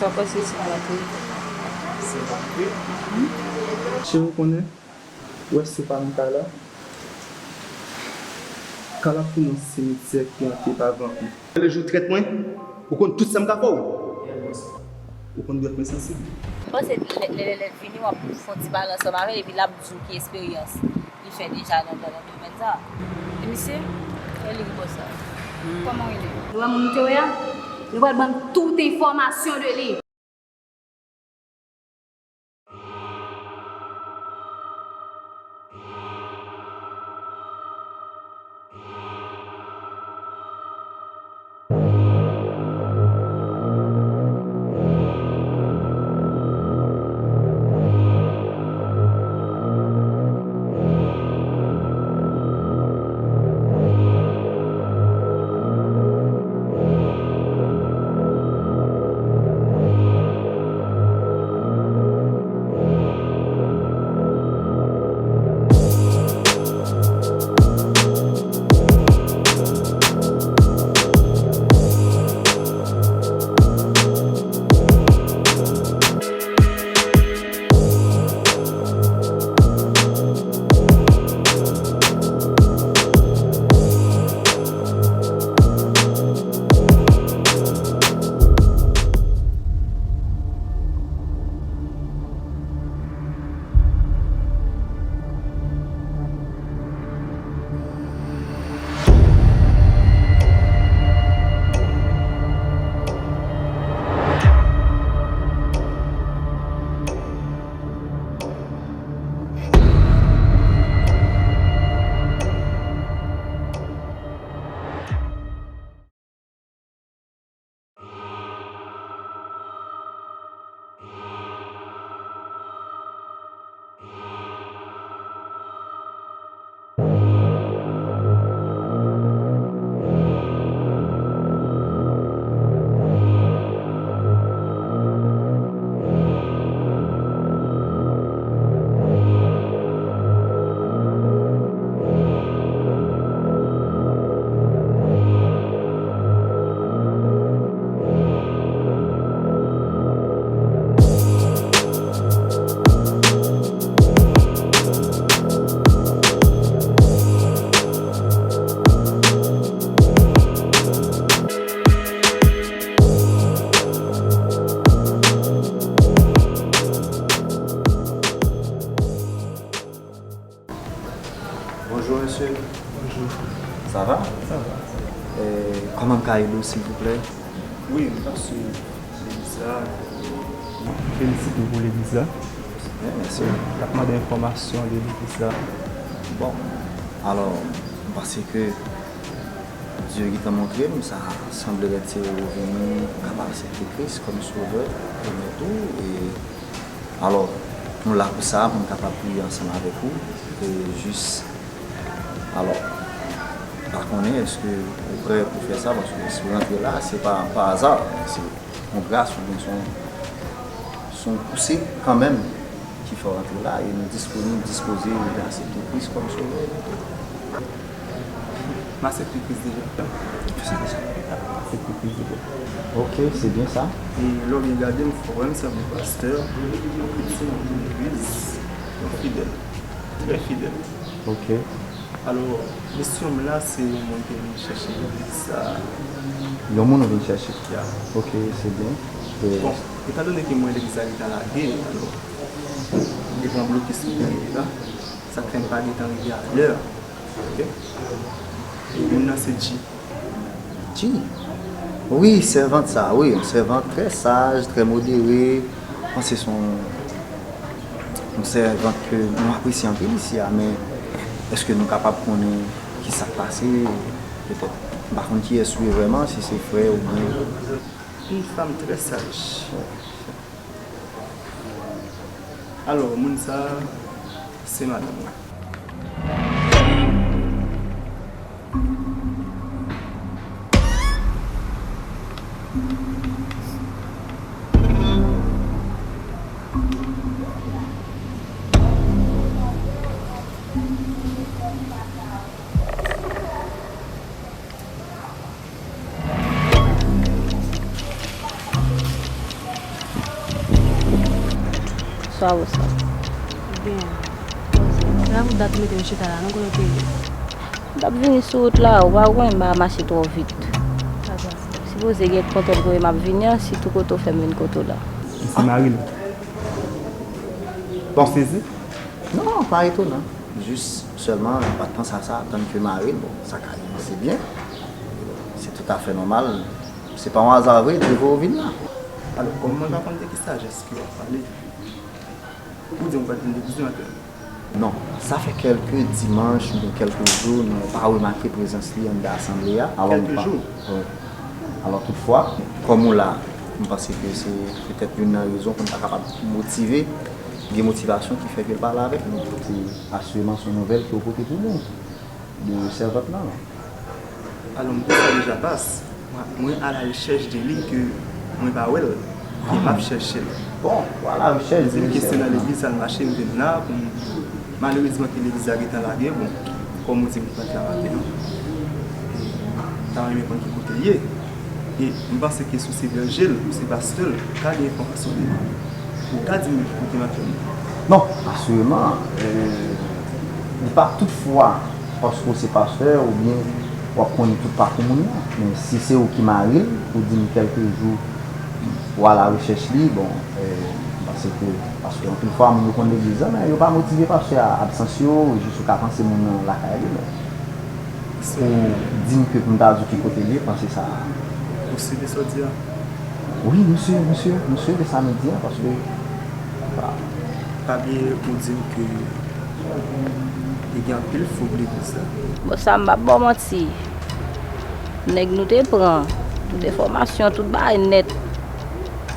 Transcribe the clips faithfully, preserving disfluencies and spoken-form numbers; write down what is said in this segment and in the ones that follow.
Ankò se sou antre. Se antre? Cheri, ou konnen, ou wè si w pa nan kay la, kay la ap tounen yon simityè ki ante pa vanpi. Lè jou trèt mwen, ou konn tout sa m ka fè w. Ou konn dwèt mwen sansib. M panse lè, lè, lè, lè l vini, w ap fè yon ti pale ansanm avè l, epi l ap di w ki esperyans li fè deja nan, nan, nan domèn sa a. E misye, e li ki bòs la. Kòman w rele? Nou wè moun nou te wè a? Nou pral ban m tout enfòmasyon de li. Bonjou, mesye. Bonjou. Sa va? Sa va. Eh, kòman m ka ede w, silvouplè? Wi, m t ap swiv legliz la. Felisite w pou legliz la. Byen, mèsi. M t ap mande enfòmasyon de legliz la. Bon, alò, m panse ke Dye gentan montre m, sa sanble rèd se ou vini, ou kapab aksepte Kris kòm Sovè e Mèt ou, e alò, nou la pou sa, pou n kapab priye ansanm avèk ou, e jis, alò, m pa konnen èske ou prè pou fè sa, paske si w rantre la, se pa, pa aza, se yon gras oubyen se yon, se yon pouse kanmenm ki fè w rantre la, e nou disponib, dispoze, nou aksepte Kris kòm Sovè. M aksepte Kris deja. Ou aksepte Kris deja? Ok, se byen sa. E lè w byen gade m, fò w wè m sanble pastè, kretyen, yon legliz, yon fidèl, trè fidèl. Ok. Alò, misyon m la, se yon moun ki vin chèche legliz sa. Yon moun ou vin chèche? Ya. Ok, se byen. E bon, etandone ke mwen legliz la gentan lage, alò, m te pran blokis pou mwen la. Sa k fè m pa gentan rive alè. Ok? E moun nan se G. G? Wi, sèvant sa, wi, yon sèvant trè saj, trè modere. Mwen panse se yon, yon sèvant ke nou apresye anpil isi a, men èske nou kapab konnen ki sa k pase? Petèt, m pa konn kiyès ou ye vrèman, si se frè oubyen. Yon fanm trè saj. Alò, moun sa a, se madanm mwen. Swa ou sa. Gen. Poze. Se pa pou dat ou mete m chita la, non, kote w te ye? M t ap vini sou wout la, ou pa wè m pa mache twò vit. Sa pase? Sipoze gen kontwòl kote m ap vini an, sitou kote w fè m vin kote w la. M se mari l. Ou sezi? Non, pa etonan. Jis sèlman, m pa t panse a sa, tann ke mari l, bon, sa ka rive, se byen. Se toutafè nòmal. Se pa yon aza vre, Dye voye w vin la. Alò, kòm mwen pa konn de ki sajès ke w ap pale, ou di m ou pa t vin legliz la ankò? Non, sa fè kèlke dimanch oubyen kèlke jou, nou pa remake prezans li anndan asanble a. Alò, m pa. Kèlke jou? Wi. Alò, toutfwa, kòm ou la, m panse ke se petèt youn nan rezon pou n ta kapab motive, gen motivasyon ki fè ke l pale avèk nou. Se asireman se yon nouvèl ke w pote pou nou de sèvant lan. Alò, m di sa deja, pas. Mwen, mwen alarechèch de li ke mwen pa wè l, ke m ap chèche l. Bon, ou alarechèch de li. Ou di m ke se nan legliz sa l mache, m vin la, pou m, malerezman ke legliz la gentan lage, bon, kòm ou di m, m pa t la maten an. E, m ta renmen konn ki kote l ye. E m panse ke si w se bèje l, ou se pastè l, ou ka gen enfòmasyon de li. Ou ka di m ki kote m ap jwenn li? Non, asireman, euh, li pa tout fwa paske w se pastè oubyen w ap konn tout pakou moun nan. Men si se ou ki mari l, ou di m kèlke jou w alarechèch li, bon, euh, m panse ke, paske anpil fwa moun yo konn legliz la, men yo pa motive paske a absans yo, jis ou ka panse moun nan lakay li, men pou di m ke pou m ta di w ki kote l ye, panse sa. Ou si de sa w di a? Wi, misye, misye, misye, de sa nou di a, paske, pa. Pa bliye ou di m ke li gen anpil foub legliz la. Bon, sa m p ap ba w manti. Nèg nou te pran, tout enfòmasyon, tout bagay nèt.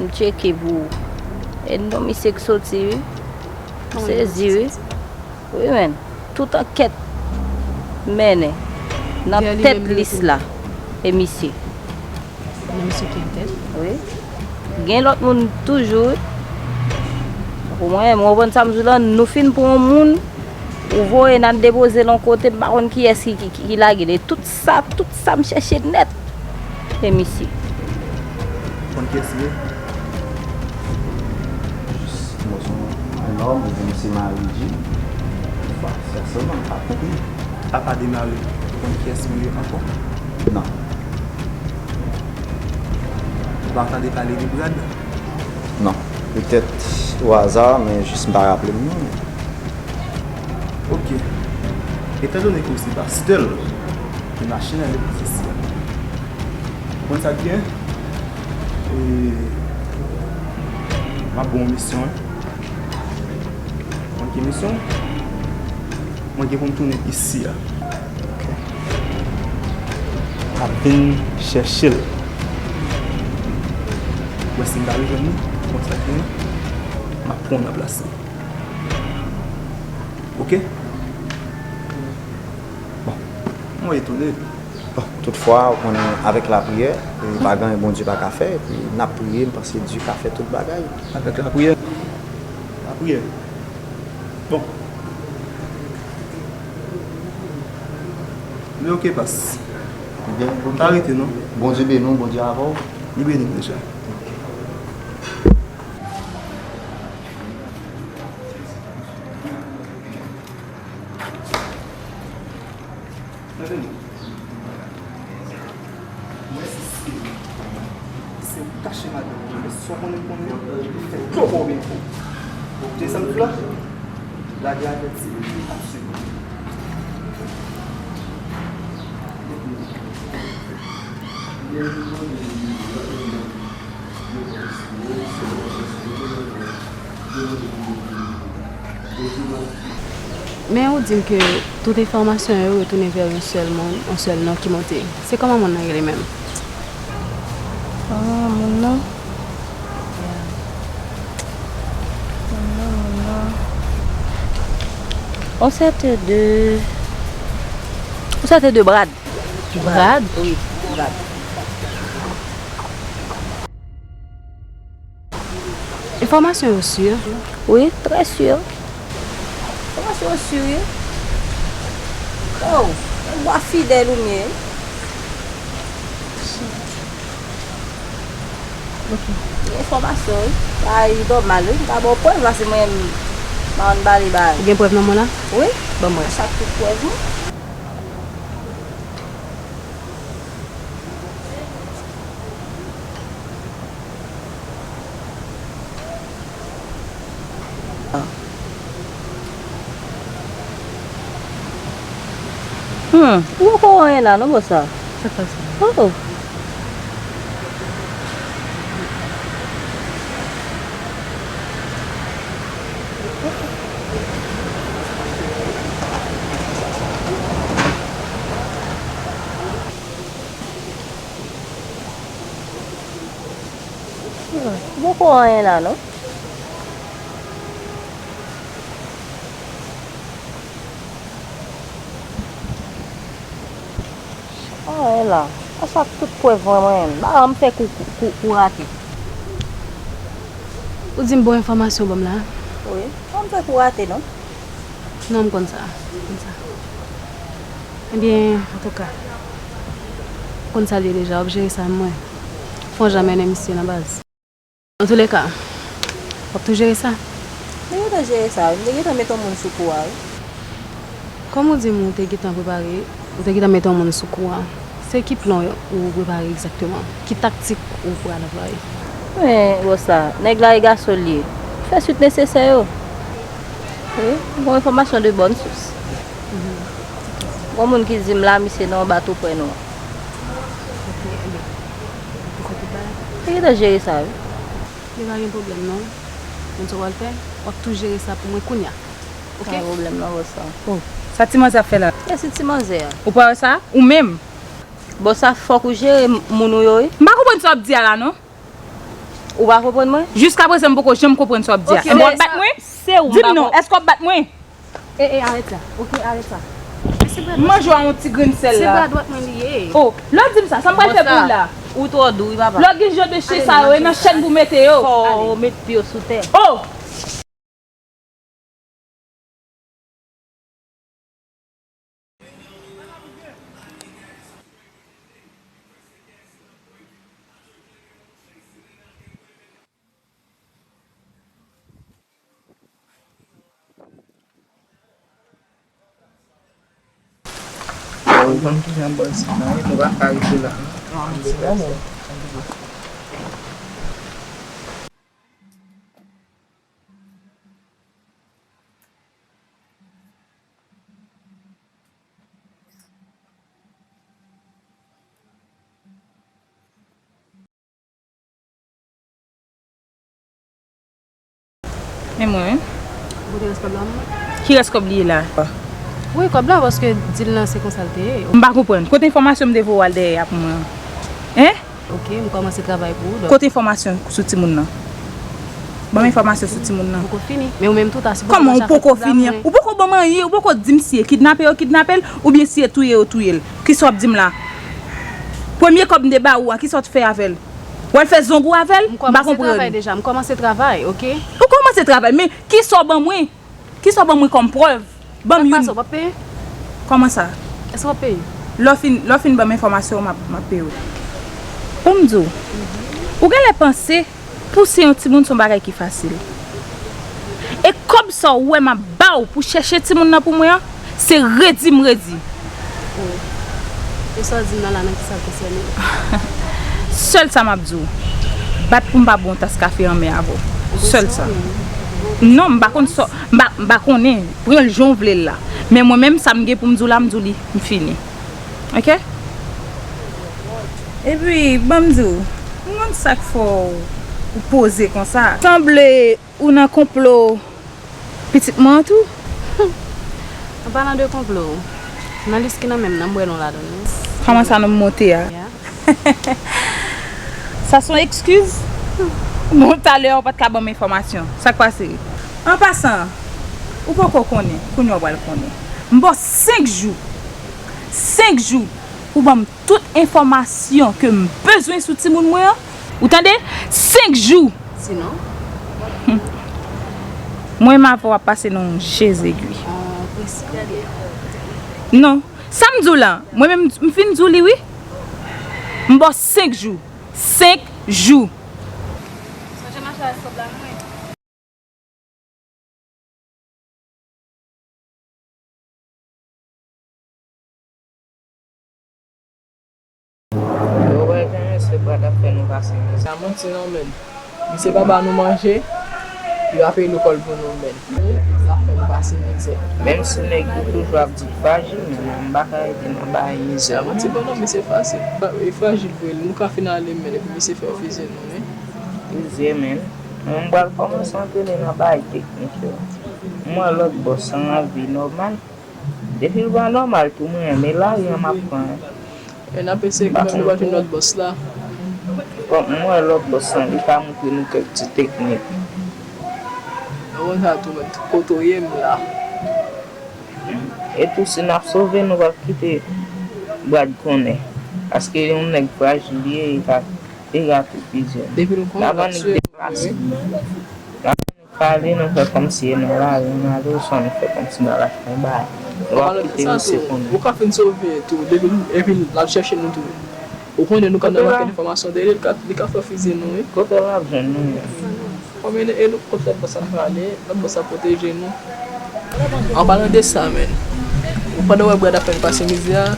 M tcheke pou ou. E non misye k soti, wi. M sezi, wi. Wi, men. Tout ankèt mennen nan tèt lis la, e misye. Nan misye ki antèt? Wi. Gen lòt moun toujou, wi. Pou mwen, mwen konprann sa m di w lan, nou fin pran yon moun, ou voye n al depoze l yon kote, m pa konn kiyès ki, ki, ki, ki lage l. E tout sa, tout sa m chèche nèt, e misye. Konn kiyès li ye? Jis mwen se yon nonm, ou di m se mari Dji. Bon, sèlman, m pa konprann. Apa de mari, ou konn kiyès mwen ye ankò? Non. Ou pa tande pale de Brad? Non. Petèt o aza, men jis m pa raple m non. Ok. Etandone ke w se pastè l, ki mache nan legliz isi a, ou konn sa k gen? E, m ap ba w yon misyon, wi. Ou konn ki misyon? Mwen gen pou m tounen isi a. Ok. M ap vin chèche l. Ou wè si m pa rejwenn li, ou konn sa k gen, m ap pran w nan plas li. Ok? Bon. Mwen etone. Bon, toutfwa, ou konnen, avèk lapriyè, e, pa gen anyen Bondye pa ka fè, epi n ap priye, m panse Dye ka fè tout bagay. Avèk lapriyè? Lapriyè. Bon. Men ok, pas. Ebyen, ok. Pa rete, non. Bondye beni w, Bondye avè w. Li beni m deja. Tande m. Mwen se, se, se kache madanm mwen, men sa w konnen m konnen, fè dlo pa w byen fò. Ou tande sa m di w la? Lage avèti, absoliman. Men ou di m ke tout enfòmasyon yo retounen vè yon sèl moun, yon sèl non ki monte. Se kòman moun nan rele menm? Ah, moun nan? Moun nan, moun nan. On sèten de, on sèten de Brad. Brad? Wi, Brad. Enfòmasyon yo si? Wi, trè si. Enfòmasyon yo si, wi. Oh, yon bwa fidèl ou m ye. Ok. Enfòmasyon, wi. Sa e nòmal, wi. M ka ba w prèv la, si mwen m pa konn pale bagay. Ou gen prèv nan men w la? Wi. Ban m wè. A chak tout prèv, wi. Hmm, ou poko wè anyen la non, bòs la. Sa k pase? Oh. Hmm, ou poko wè anyen la non. Anyen la. A sa tout prèv mwen, mwen menm. Ba m fè kou, kou, kou, kou rate. Ou di m bon enfòmasyon ban m la? Wi. Ba m fè kou rate non. Non, m konn sa. M konn sa. Ebyen, antouka, m konn sa l ye deja, w ap jere sa mwen. Fò w jan mennen misye nan baz. Antouleka, w ap tou jere sa? M te gentan jere sa, wi. M te gentan met yon moun sou kou a, wi. Kòm ou di m ou te gentan prepare, ou te gentan met yon moun sou kou a, se ki plan ou prepare egzakteman? Ki taktik ou pral anplwaye? Men, bòs la, nèg la e gason l ye. Fè swit nesesè yo. Wi, m gon enfòmasyon de bòn sous. Gon moun ki di m la, misye nan yon bato prè nou an. Ok, ebyen, ou fè tout bagay? Li gentan jere sa, wi. Li pa gen pwoblèm, non. Konn sa w pral fè? W ap tou jere sa pou mwen kounya. Ok? Pa gen pwoblèm, non, bòs la. Oh, sa ti manzè ap fè la? Mèsi ti manzè a. Ou pa wè sa? Ou menm? Bòs la, fòk ou jere m-, moun ou yo, wi. M pa konprann sa w ap di a la, non. Ou pa konprann mwen? Jiskaprezan, m poko janm konprann sa w ap di a. Ok, ebyen, w ap bat mwen? Se ou, m pa konn. Di m non, èske w ap bat mwen? E, e, arèt sa. Ok, arèt sa. M manje w a yon ti grenn sèl la. Se bra dwat mwen li ye. Oh, lè w di m sa, sa m pral fè pou ou la? Ou twò dou, wi, papa. Lè w gen jan de chen sa yo, e nan chèn pou mete yo. Fò w met pye w sou tè. Oh! Ou konn kijan bòs sa ye, nou pa ka rete la non. Ann deplase. Men mwen, wi. Ou kote rès kòb la, mwen? Ki rès kòb li ye la? Wi, kòb la, paske dil lan se konsa l te ye. M pa konprann. Kote enfòmasyon m te voye w al dèyè a pou mwen an? Hein? Ok, m kòmanse travay pou ou, donk. Kote enfòmasyon sou timoun nan? Ban m enfòmasyon sou timoun nan. Poko fini. Men ou menm tou ta sipoze... Kòman ou poko fini? Ou poko ban m anyen, ou poko di m si e kidnape yo kidnape l, oubyen si e touye yo touye l. Kisa w ap di m la? Premye kòb m te ba ou a, kisa w t fè avè l? W al fè zong ou avè l? M pa konprann. M kòmanse travay deja, m kòmanse travay, ok? Ou kòmanse travay, men kisa w ban mwen? Kisa w ban mwen kòm prèv? Ban m youn. Sa k pase, w p ap peye? Kòman sa? Èske w ap peye? Lè w fin, lè w fin ban m enfòmasyon, m ap, m ap peye w. Ban m di w, ou genlè panse pouse yon timoun se yon bagay ki fasil. E kòb sa w wè m ap ba w pou chèche timoun nan pou mwen an, se redi m redi. Oh. E sa w di m nan la, nan ki sa l konsène? Sèl sa m ap di w. Bat pou m pa bwè yon tas kafe anmè avè w. Sèl sa. Non, m pa konn sa, m pa, m pa konnen. Pran l jan w vle l la. Men mwen menm, sa m gen pou m di w la, m di w li, m fini. Ok? Epi, ban m di w, m konn sa k fè w, ou poze konsa. Sanble ou nan konplo pitit mwen an tou? An palan de konplo, nan lis ki nan men m nan, m wè non ladan l, wi. Kòman sa non m monte a? Ya. Sa se yon ekskiz? Bon, talè a ou pa t ka ban m enfòmasyon. Sa k pase? An pasan, ou poko konnen, kounye a w pral konnen. M ba w senk jou. Senk jou pou ban m tout enfòmasyon ke m bezwen sou timoun mwen an. Ou tande? Senk jou! Sinon? Mwen menm avè w ap pase nan yon je zegwi. On prensip. Non. Sa m di w la, mwen menm m fin di w li wi. M ba w senk jou. Senk jou. Sa sanble a mwen. Yo wè jan mesye Brad ap fè nou pase mizè. Sa manti non, menn. Misye pa ba nou manje, li pa peye lekòl pou nou, menn. L ap fè nou pase mizè. Menm si nèg yo toujou ap di frajil, men m pa ka rete nan bagay mizè. Sa manti bon non, misye fasil. Fra- e frajil vre, nou ka fin ale, menn, epi misye fè refize nou, wi. Mizè, menn. Mwen m pral kòmanse antre nan bagay teknik yo. M wè lòt bòs lan ap viv nòmal. Depi l pa nòmal tou, mwen menm, e lari an m ap pran. E n ap eseye kanmenm nou pa jwenn lòt bòs la. Kòm m wè lòt bòs lan, li ka montre nou kèk ti teknik. Mwen sa tou, mèt, kote w ye m la. E tou, si n ap sove, nou p ap kite Brad konnen. Paske yon nèg frajil li ye, li ka, li ka tou plizyè. Depi l konnen, l ap tiye nou. Pale, nou fè kòmsi e nan lari n ale, oswa nou fè kòmsi n al achte yon bagay. Nou ap kite misye konnen. Ou ka fin sove tou, depi, epi l al chèche nou tou. Ou konnen nou ka nan manke enfòmasyon de li, li ka, li ka fè fize nou, wi. Kote l ap jwenn nou menm? Kòm e, e nou kot lòt bòs la prale, lòt bòs la pwoteje nou. An palan de sa, menn, ou pandan w wè Brad ap fè n pase mizè a,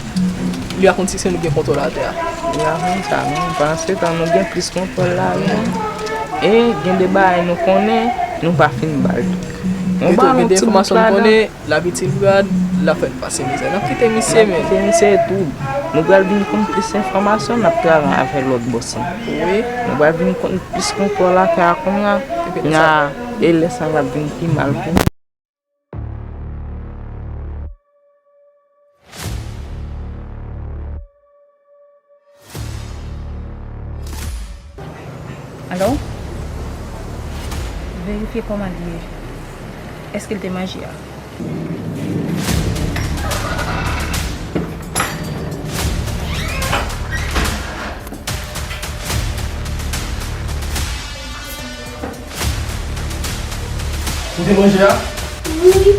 li pa konn si se nou gen kontwòl atè a. Li pa konn sa, non. Pandan se tan, nou gen plis kontwòl la, non. E gen de bagay nou konnen, nou pa fin ba l tou. Yon balon gen de enfòmasyon nou konnen, l ap itil Brad, l ap fè n pase mizè. N ap kite misye, menn. N ap kite misye tou. Nou pral vin konn plis enfòmasyon, n ap travay avèk lòt bòs lan. Wi. Nou pral vin konn plis kontwòl atè a kounye a. Epi lè sa, e lè sa l ap vin pi mal pou nou. Alo? Verifye kòman l ye. Èske l te manje a? Ou te manje a? Wi.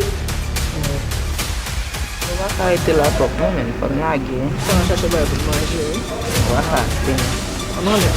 Nou pa ka rete la twòp non, menn, fò n lage. Fò n al chache bagay pou n manje, wi. Vwala, se. Ann anlè.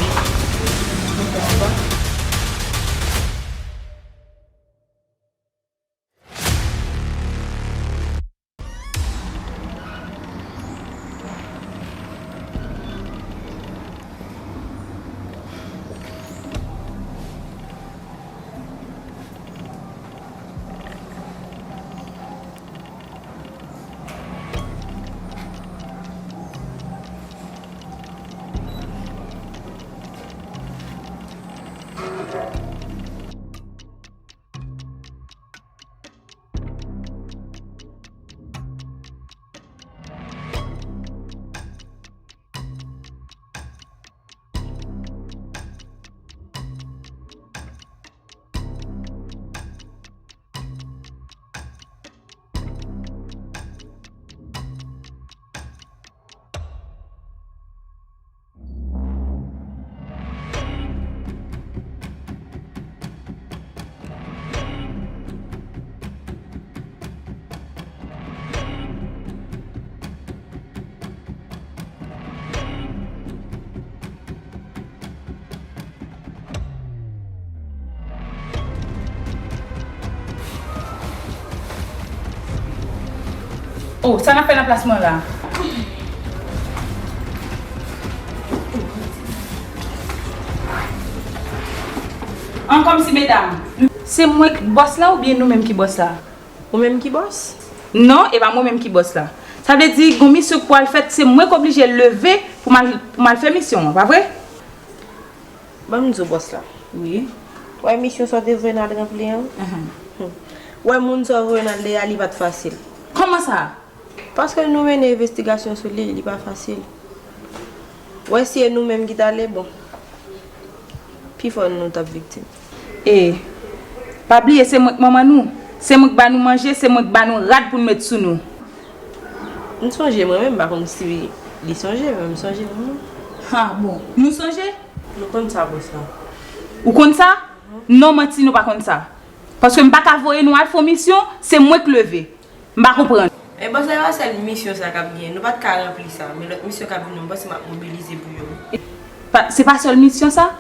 Oh, sa n ap fè nan plas mwen la? An, kòmsi, medam, se mwen k bòs la oubyen nou menm ki bòs la? Ou menm ki bòs? Non, e pa mwen menm ki bòs la. Sa vle di, gon misyon k pral fèt, se mwen k oblije leve pou m al, pou m al fè misyon an, pa vre? Ban m di w, bòs la. Wi. Wè misyon sa w te voye n al ranpli an? Ahan. Hmm. Wè moun sa w voye n al de a, li pa t fasil. Kòman sa? Paske nou mennen envestigasyon sou li, li pa fasil. Wè si e nou menm ki t ale, bon, pifò nou t ap viktim. E, pa bliye se mwen k manman nou. Se mwen k ba nou manje, se mwen k ba nou rad pou n met sou nou. M sonje mwen menm, m pa konn si li sonje, men m sonje mwen menm. Ha, bon. Nou sonje? Nou konn sa, bòs la. Ou konn sa? Non, manti, nou pa konn sa. Paske m pa ka voye nou al fè yon misyon, se mwen k leve. M pa konprann. E bòs la, e pa sèl misyon sa k ap gen. Nou pa t ka ranpli sa. Men lòt misyon k ap vini, m panse m ap mobilize pou yo. Pa, se pa sèl misyon sa?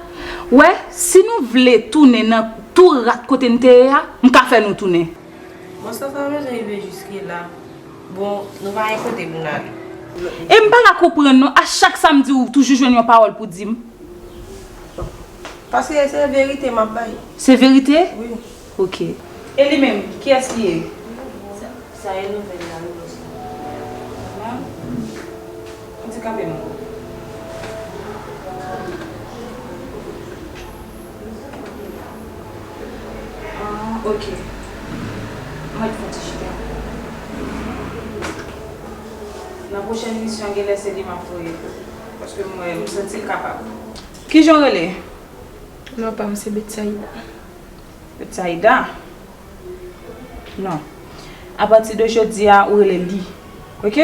Wè, si nou vle tounen nan tou rat kote n te ye a, m ka fè nou tounen. Bon, sa, sa bezwen rive jiske la. Bon, nou pa gen kote pou n ale. E m pa ka konprann non, a chak sa m di w, ou toujou jwenn yon pawòl pou di m. Paske se verite m ap bay. Se verite? Wi. Ok. E li menm, kiyès li ye? Sa, sa e nouvèl la, wi, bòs la. Andikape m. Ah, ok. Mwen fè ti chita. Nan pwochèn misyon, genlè se li m ap voye tou. Paske mwen, m santi l kapab. Kijan w rele? Non pa m se Betsaida. Betsaida? Non. Apati de jodi a, ou rele li. Ok?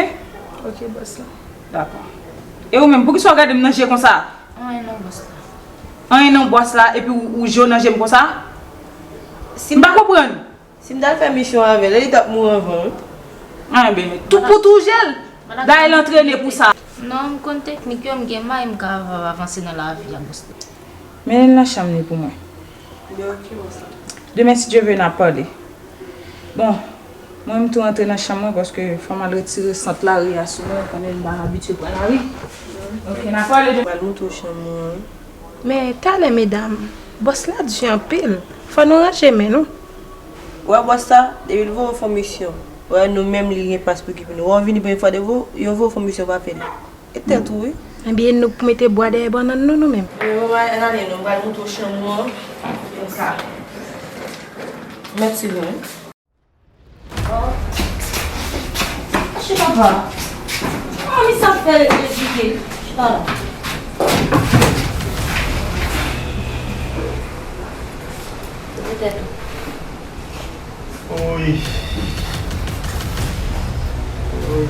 Ok, bòs la. Dakò. E ou menm, poukisa w gade m nan je konsa? Anyen non, bòs la. Anyen non, bòs la, epi ou, ou je w nan je m konsa? Si m pa konprann. Si m t al fè misyon avè l, li t ap mouri anvan, wi. Anben, tou pou tou je l. Dayè l antrene pou sa. Non, m konn teknik yo, m gen may, m ka avanse nan lavi a, bòs la. Mennen l nan chanm li pou mwen. Demen, si Dye vle, n a pale. Bon, mwen, m tou rantre nan chanm mwen, paske fò m al retire sant lari a sou mwen, konnen m pa abitye pran lari. Ok, n a pale de. Mwen, m tou chanm mwen. Men, talè, medam, bòs la di anpil. Fò nou ranje men nou. Wè, bòs la, depi l voye w fè misyon, wè, nou menm, li gen pas pou okipe nou. Wè, w vini premye fwa, depi yo voye w fè misyon, pa fè li. E tèt ou, wi. Ebyen, nou pou mete bwa dèyè bannann nou, nou menm. Ebyen, bon, ann ale non, m pral monte w chanm ou an. Konsa. Mèt swiv mwen. Oh. Mache papa. Oh, mi sa fè edike. Chita la. Poze tèt ou. Oy. Oy.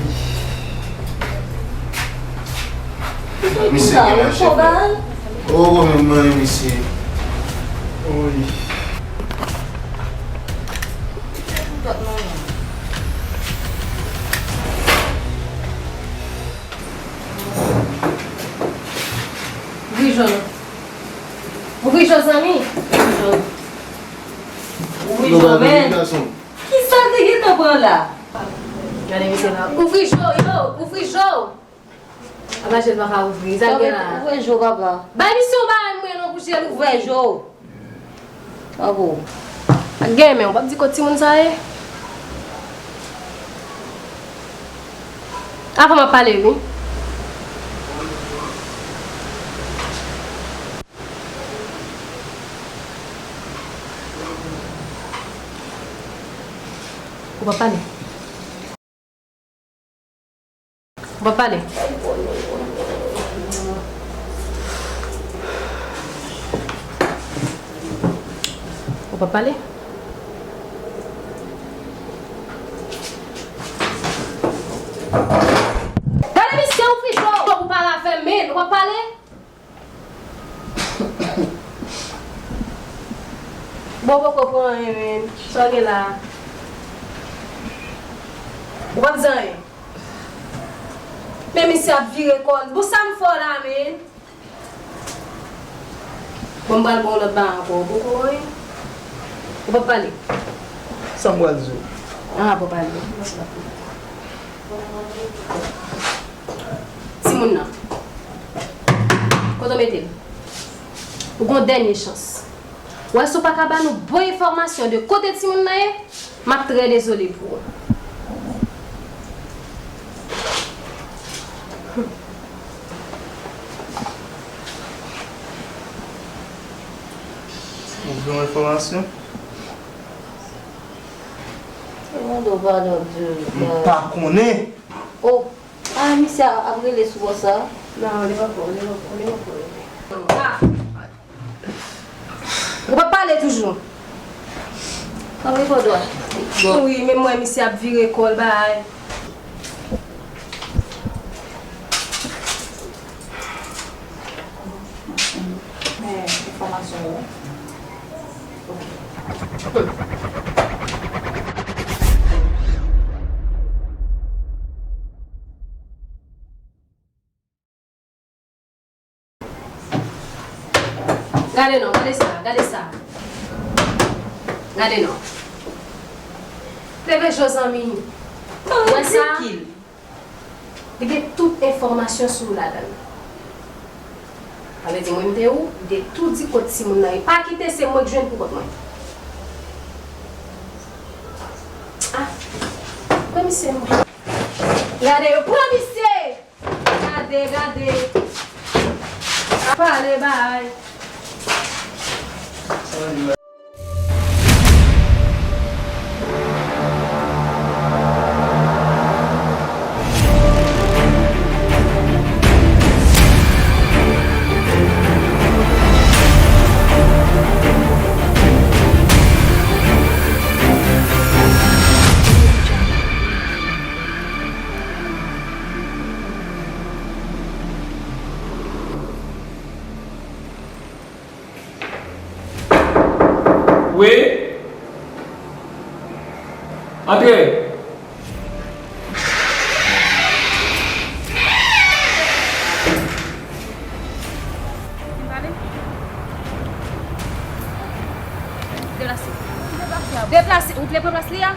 Misye gen machè, frè. Oh, mwen, mwen, misye. Oy. Ouvri je w. Ouvri je w, zanmi. Ouvri je w. Ouvri je w, men. Kisa l te gentan pran la? Gade misye la. Ouvri je w, yo! Ouvri je w! Apa je l pa ka ouvri? Sa l gen la? Ouvri je w, papa. Bay misye yon bagay mwen non pou je l ouvri. Ouvri je w. Bravo. Ak gen men, w p ap di kot timoun sa ye? Avan m ap pale, wi. Ou p ap pale? Ou p ap pale? Ou p ap pale? Gade misye, ou fè cho pou pale avè m, men ou p ap pale? Bon, poko pran anyen, men. Sa w gen la? Ou p ap di anyen. Men misye ap vire kò l. Bon, sa m fè w la, men? Bon, m pral ba w lòt bagay ankò. Ou poko anyen? Ou p ap pale? Sa m pral di w? Ah, p ap pale. Timoun nan. Kote w mete l? Ou gon dènye chans. Ou wè, si w pa ka ba nou bon enfòmasyon de kote timoun nan ye, m ap trè dezole pou ou. Ou gen enfòmasyon? Mwen mande w padon, Abdul. M pa konnen. Oh. Ah, misye ap rele sou bò sa. Non, li poko, li poko, li poko rele. Ah. Ou p ap pale toujou? Anvi kò dwat. Wi, men mwen, misye ap vire kò l bay. Men enfòmasyon yo. Gade non, gade sa, gade sa. Gade non. Leve je w, zanmi. Ou wè sa? Li gen tout enfòmasyon sou ou ladan l. Sa vle di mwen m te ou, li te tou di kot timoun nan ye. Pa kite se mwen k jwenn pou kont mwen. Ah, pran misye m. Gade yo, pran misye! Gade, gade. Pale bay. Wi? Antre. Deplase. Deplase. Ou vle pran plas li a?